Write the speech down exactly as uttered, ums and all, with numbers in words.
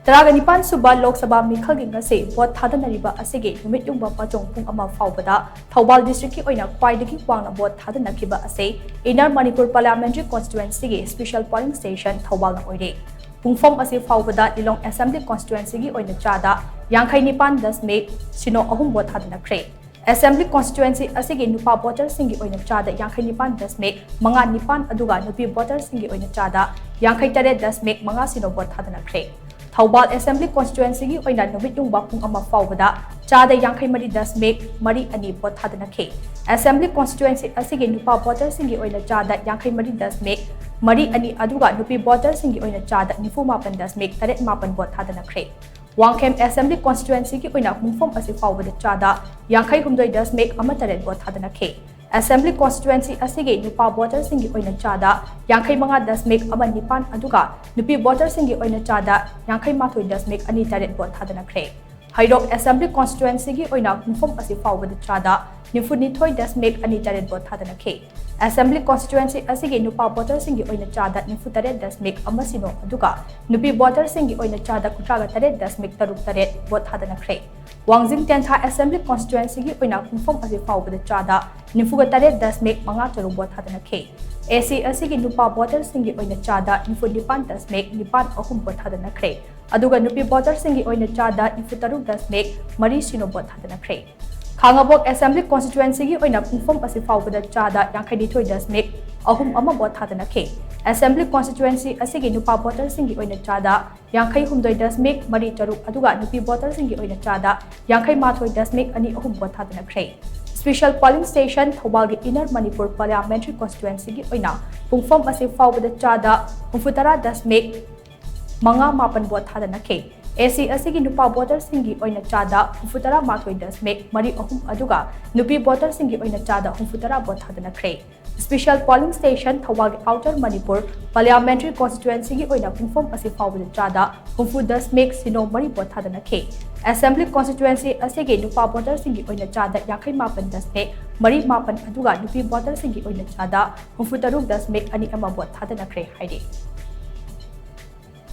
ꯇꯔꯥꯒ ꯅꯤꯄꯥꯟ ꯁꯨꯕ ꯂꯣꯛ ꯁꯚꯥ ꯃꯤꯈꯜꯒꯤ ꯉꯁꯤ ꯚꯣꯠ ꯊꯥꯗꯅꯔꯤꯕ ꯑꯁꯤꯒꯤ ꯅꯨꯃꯤꯠ ꯌꯨꯡꯕ ꯄꯥꯆꯣꯡ ꯄꯨꯡ ꯑꯃ ꯐꯥꯎꯕꯗ ꯊꯧꯕꯥꯜ ꯗꯤꯁꯇ꯭ꯔꯤꯛꯀꯤ ꯑꯣꯏꯅ ꯈ꯭ꯋꯥꯏꯗꯒꯤ ꯋꯥꯡꯅ ꯚꯣꯠ ꯊꯥꯗꯅꯈꯤꯕ ꯑꯁꯤ ꯏꯟꯅꯔ ꯃꯅꯤꯄꯨꯔ ꯄꯥꯔꯂꯤꯌꯥꯃꯦꯟꯇꯔꯤ ꯀꯣꯟꯁꯇꯤꯇ꯭ꯋꯦꯟꯁꯤꯒꯤ ꯁ꯭ꯄꯦꯁꯤꯌꯦꯜ ꯄꯣꯂꯤꯡ ꯁ꯭ꯇꯦꯁꯟ ꯊꯧꯕꯥꯜꯅ ꯑꯣꯏꯔꯦ꯫ ꯄꯨꯡꯐꯝ ꯑꯁꯤ ꯐꯥꯎꯕꯗ ꯂꯤꯂꯣꯡ ꯑꯦꯁꯦꯝꯕ꯭ꯂꯤ ꯀꯣꯟꯁꯇꯤꯇ꯭ꯋꯦꯟꯁꯤꯒꯤ ꯑꯣꯏꯅ ꯆꯥꯗ ꯌꯥꯡꯈꯩ ꯅꯤꯄꯥꯟ ꯗꯁꯃꯤꯛ ꯁꯤꯅꯣ ꯑꯍꯨꯝ ꯚꯣꯠ ꯊꯥꯗꯅꯈ꯭ꯔꯦ꯫ ꯑꯦꯁꯦꯝꯕ꯭ꯂꯤ ꯀꯣꯟꯁꯇꯤꯇ꯭ꯋꯦꯟꯁꯤ ꯑꯁꯤꯒꯤ ꯅꯨꯄꯥ ꯚꯣꯇꯔꯁꯤꯡꯒꯤ ꯑꯣꯏꯅ ꯆꯥꯗ ꯌꯥꯡꯈꯩ ꯅꯤꯄꯥꯟ ꯗꯁꯃꯤꯛ ꯃꯉꯥ ꯅꯤꯄꯥꯟ ꯑꯗꯨꯒ ꯅꯨꯄꯤ ꯚꯣꯇꯔꯁꯤꯡꯒꯤ ꯑꯣꯏꯅ ꯆꯥꯗ ꯌꯥꯡꯈꯩ ꯇꯔꯦꯠ ꯗꯁꯃꯤꯛ ꯃꯉꯥ ꯁꯤꯅꯣ ꯚꯣꯠ ꯊꯥꯗꯅꯈ꯭ꯔꯦ꯫ ꯊꯧꯕꯥꯜ ꯑꯦꯁꯦꯝꯕ꯭ꯂꯤ ꯀꯣꯟꯁꯇꯤꯇ꯭ꯋꯦꯟꯁꯤꯒꯤ ꯑꯣꯏꯅ ꯅꯨꯃꯤꯠ ꯌꯨꯡꯕ ꯄꯨꯡ ꯑꯃ ꯐꯥꯎꯕꯗ ꯆꯥꯗ ꯌꯥꯡꯈꯩ ꯃꯔꯤ ꯗꯁꯃꯤꯛ ꯃꯔꯤ ꯑꯅꯤ ꯚꯣꯠ ꯊꯥꯗꯅꯈꯤ꯫ ꯑꯦꯁꯦꯝꯕ꯭ꯂꯤ ꯀꯣꯟꯁꯇꯤꯇ꯭ꯋꯦꯟꯁꯤ ꯑꯁꯤꯒꯤ ꯅꯨꯄꯥ ꯚꯣꯇꯔꯁꯤꯡꯒꯤ ꯑꯣꯏꯅ ꯆꯥꯗ ꯌꯥꯡꯈꯩ ꯃꯔꯤ ꯗꯁꯃꯤꯛ ꯃꯔꯤ ꯑꯅꯤ ꯑꯗꯨꯒ ꯅꯨꯄꯤ ꯚꯣꯇꯔꯁꯤꯡꯒꯤ ꯑꯣꯏꯅ ꯆꯥꯗ ꯅꯤꯐꯨ ꯃꯥꯄꯟ ꯗꯁꯃꯤꯛ ꯇꯔꯦꯠ ꯃꯥꯄꯟ ꯚꯣꯠ ꯊꯥꯗꯅꯈ꯭ꯔꯦ꯫ ꯋꯥꯡꯈꯦꯝ ꯑꯦꯁꯦꯝꯕ꯭ꯂꯤ ꯀꯣꯟꯁꯇꯤꯇ꯭ꯋꯦꯟꯁꯤꯒꯤ ꯑꯣꯏꯅ ꯄꯨꯡꯐꯝ ꯑꯁꯤ ꯐꯥꯎꯕꯗ ꯆꯥꯗ ꯌꯥꯡꯈꯩ ꯍꯨꯝꯗꯣꯏ ꯗꯁꯃꯤꯛ ꯑꯃ ꯇꯔꯦꯠ ꯚꯣꯠ ꯊꯥꯗꯅꯈꯤ꯫ ꯑꯦꯁꯦꯝꯕ꯭ꯂꯤ ꯀꯣꯟꯁꯇꯤꯇ꯭ꯋꯦꯟꯁꯤ ꯑꯁꯤꯒꯤ ꯅꯨꯄꯥ ꯚꯣꯇꯔꯁꯤꯡꯒꯤ ꯑꯣꯏꯅ ꯆꯥꯗ ꯌꯥꯡꯈꯩ ꯃꯉꯥ ꯗꯁꯃꯤꯛ ꯑꯃ ꯅꯤꯄꯥꯟ ꯑꯗꯨꯒ ꯅꯨꯄꯤ ꯚꯣꯇꯔꯁꯤꯡꯒꯤ ꯑꯣꯏꯅ ꯆꯥꯗ ꯌꯥꯡꯈꯩ ꯃꯥꯊꯣꯏ ꯗꯁꯃꯤꯛ ꯑꯅꯤ ꯇꯔꯦꯠ ꯚꯣꯠ ꯊꯥꯗꯅꯈ꯭ꯔꯦ꯫ ꯍꯩꯔꯣꯛ ꯑꯦꯁꯦꯝꯕ꯭ꯂꯤ ꯀꯣꯟꯁꯇꯤꯇ꯭ꯋꯦꯟꯁꯤꯒꯤ ꯑꯣꯏꯅ ꯄꯨꯡꯐꯝ ꯑꯁꯤ ꯐꯥꯎꯕꯗ ꯆꯥꯗ ꯅꯤꯐꯨ ꯅꯤꯊꯣꯏ ꯗꯁꯃꯤꯛ ꯑꯅꯤ ꯇꯔꯦꯠ ꯚꯣꯠ ꯊꯥꯗꯅꯈꯤ꯫ ꯑꯦꯁꯦꯝꯕ꯭ꯂꯤ ꯀꯣꯟꯁꯇꯤꯇ꯭ꯋꯦꯟꯁꯤ ꯑꯁꯤꯒꯤ ꯅꯨꯄꯥ ꯚꯣꯇꯔꯁꯤꯡꯒꯤ ꯑꯣꯏꯅ ꯆꯥꯗ ꯅꯤꯐꯨ ꯇꯔꯦꯠ ꯗꯁꯃꯤꯛ ꯑꯃ ꯁꯤꯅꯣ ꯑꯗꯨꯒ ꯅꯨꯄꯤ ꯚꯣꯇꯔꯁꯤꯡꯒꯤ ꯑꯣꯏꯅ ꯆꯥꯗ ꯀꯨꯟꯊ꯭ꯔꯥꯒ ꯇꯔꯦꯠ ꯗꯁꯃꯤꯛ ꯇꯔꯨꯛ ꯇꯔꯦꯠ ꯚꯣꯠ ꯊꯥꯗꯅꯈ꯭ꯔꯦ꯫ ꯋꯥꯡꯖꯤꯡ ꯇꯦꯟꯊꯥ ꯑꯦꯁꯦꯝꯕ꯭ꯂꯤ ꯀꯣꯟꯁꯇꯤꯇ꯭ꯋꯦꯟꯁꯤꯒꯤ ꯑꯣꯏꯅ ꯄꯨꯡꯐꯝ ꯑꯁꯤ ꯐꯥꯎꯕꯗ ꯆꯥꯗ ꯅꯤꯐꯨꯒ ꯇꯔꯦꯠ ꯗꯁꯃꯤꯛ ꯃꯉꯥ ꯇꯔꯨꯛ ꯚꯣꯠ ꯊꯥꯗꯅꯈꯤ꯫ ꯑꯦꯁꯤ ꯑꯁꯤꯒꯤ ꯅꯨꯄꯥ ꯚꯣꯇꯔꯁꯤꯡꯒꯤ ꯑꯣꯏꯅ ꯆꯥꯗ ꯅꯤꯐꯨ ꯅꯤꯄꯥꯟ ꯗꯁꯃꯤꯛ ꯅꯤꯄꯥꯟ ꯑꯍꯨꯝ ꯚꯣꯠ ꯊꯥꯗꯅꯈ꯭ꯔꯦ꯫ ꯑꯗꯨꯒ ꯅꯨꯄꯤ ꯚꯣꯇꯔꯁꯤꯡꯒꯤ ꯑꯣꯏꯅ ꯆꯥꯗ ꯅꯤꯐꯨ ꯇꯔꯨꯛ ꯗꯁꯃꯤꯛ ꯃꯔꯤ ꯁꯤꯅꯣ ꯚꯣꯠ ꯊꯥꯗꯅꯈ꯭ꯔꯦ꯫ ꯈꯥꯉꯕꯣꯛ ꯑꯦꯁꯦꯝꯕ꯭ꯂꯤ ꯀꯣꯟꯁꯇꯤꯇ꯭ꯋꯦꯟꯁꯤꯒꯤ ꯑꯣꯏꯅ ꯄꯨꯡꯐꯝ ꯑꯁꯤ ꯐꯥꯎꯕꯗ ꯆꯥꯗ ꯌꯥꯡꯈꯩ ꯅꯤꯊꯣꯏ ꯗꯁꯃꯤꯛ ꯑꯍꯨꯝ ꯑꯃ ꯚꯣꯠ ꯊꯥꯗꯅꯈꯤ꯫ ꯑꯦꯁꯦꯝꯕ꯭ꯂꯤ ꯀꯣꯟꯁꯇꯤꯇ꯭ꯋꯦꯟꯁꯤ ꯑꯁꯤꯒꯤ ꯅꯨꯄꯥ ꯚꯣꯇꯔꯁꯤꯡꯒꯤ ꯑꯣꯏꯅ ꯆꯥꯗ ꯌꯥꯡꯈꯩ ꯍꯨꯝꯗꯣꯏ ꯗꯁꯃꯤꯛ ꯃꯔꯤ ꯇꯔꯨꯛ ꯑꯗꯨꯒ ꯅꯨꯄꯤ ꯚꯣꯇꯔꯁꯤꯡꯒꯤ ꯑꯣꯏꯅ ꯆꯥꯗ ꯌꯥꯡꯈꯩ ꯃꯥꯊꯣꯏ ꯗꯁꯃꯤꯛ ꯑꯅꯤ ꯑꯍꯨꯝ ꯚꯣꯠ ꯊꯥꯗꯅꯈ꯭ꯔꯦ꯫ ꯁ꯭ꯄꯦꯁꯤꯌꯦꯜ ꯄꯣꯂꯤꯡ ꯁ꯭ꯇꯦꯁꯟ ꯊꯧꯕꯥꯜꯒꯤ ꯏꯟꯅꯔ ꯃꯅꯤꯄꯨꯔ ꯄꯥꯔꯂꯤꯌꯥꯃꯦꯟꯇꯔꯤ ꯀꯣꯟꯁꯇꯤꯇ꯭ꯋꯦꯟꯁꯤꯒꯤ ꯑꯣꯏꯅ ꯄꯨꯡꯐꯝ ꯑꯁꯤ ꯐꯥꯎꯕꯗ ꯆꯥꯗ ꯍꯨꯝꯐꯨ ꯇꯔꯥ ꯗꯁꯃꯤꯛ ꯃꯉꯥ ꯃꯥꯄꯟ ꯚꯣꯠ ꯊꯥꯗꯅꯈꯤ꯫ ꯑꯦꯁꯤ ꯑꯁꯤꯒꯤ ꯅꯨꯄꯥ ꯚꯣꯇꯔꯁꯤꯡꯒꯤ ꯑꯣꯏꯅ ꯆꯥꯗ ꯍꯨꯝꯐꯨ ꯇꯔꯥ ꯃꯥꯊꯣꯏ ꯗꯁꯃꯤꯛ ꯃꯔꯤ ꯑꯍꯨꯝ ꯑꯗꯨꯒ ꯅꯨꯄꯤ ꯚꯣꯇꯔꯁꯤꯡꯒꯤ ꯑꯣꯏꯅ ꯆꯥꯗ ꯍꯨꯝꯐꯨ ꯇꯔꯥ ꯚꯣꯠ ꯊꯥꯗꯅꯈ꯭ꯔꯦ꯫ ꯁ꯭ꯄꯦꯁꯤꯌꯦꯜ ꯄꯣꯂꯤꯡ ꯁ꯭ꯇꯦꯁꯟ ꯊꯧꯕꯥꯜꯒꯤ ꯑꯥꯎꯇꯔ ꯃꯅꯤꯄꯨꯔ ꯄꯥꯔꯂꯤꯌꯥꯃꯦꯟꯇꯔꯤ ꯀꯣꯟꯁꯇꯤꯇ꯭ꯋꯦꯟꯁꯤꯒꯤ ꯑꯣꯏꯅ ꯄꯨꯡꯐꯝ ꯑꯁꯤ ꯐꯥꯎꯕꯗ ꯆꯥꯗ ꯍꯨꯝꯐꯨ ꯗꯁꯃꯤꯛ ꯁꯤꯅꯣ ꯃꯔꯤ ꯚꯣꯠ ꯊꯥꯗꯅꯈꯤ꯫ ꯑꯦꯁꯦꯝꯕ꯭ꯂꯤ ꯀꯣꯟꯁꯇꯤꯇ꯭ꯋꯦꯟꯁꯤ ꯑꯁꯤꯒꯤ ꯅꯨꯄꯥ ꯚꯣꯇꯔꯁꯤꯡꯒꯤ ꯑꯣꯏꯅ ꯆꯥꯗ ꯌꯥꯡꯈꯩ ꯃꯥꯄꯟ ꯗꯁꯃꯤꯛ ꯃꯔꯤ ꯃꯥꯄꯟ ꯑꯗꯨꯒ ꯅꯨꯄꯤ ꯚꯣꯇꯔꯁꯤꯡꯒꯤ ꯑꯣꯏꯅ ꯆꯥꯗ ꯍꯨꯝꯐꯨ ꯇꯔꯨꯛ ꯗꯁꯃꯤꯛ ꯑꯅꯤ ꯑꯃ ꯚꯣꯠ ꯊꯥꯗꯅꯈ꯭ꯔꯦ ꯍꯥꯏꯔꯤ꯫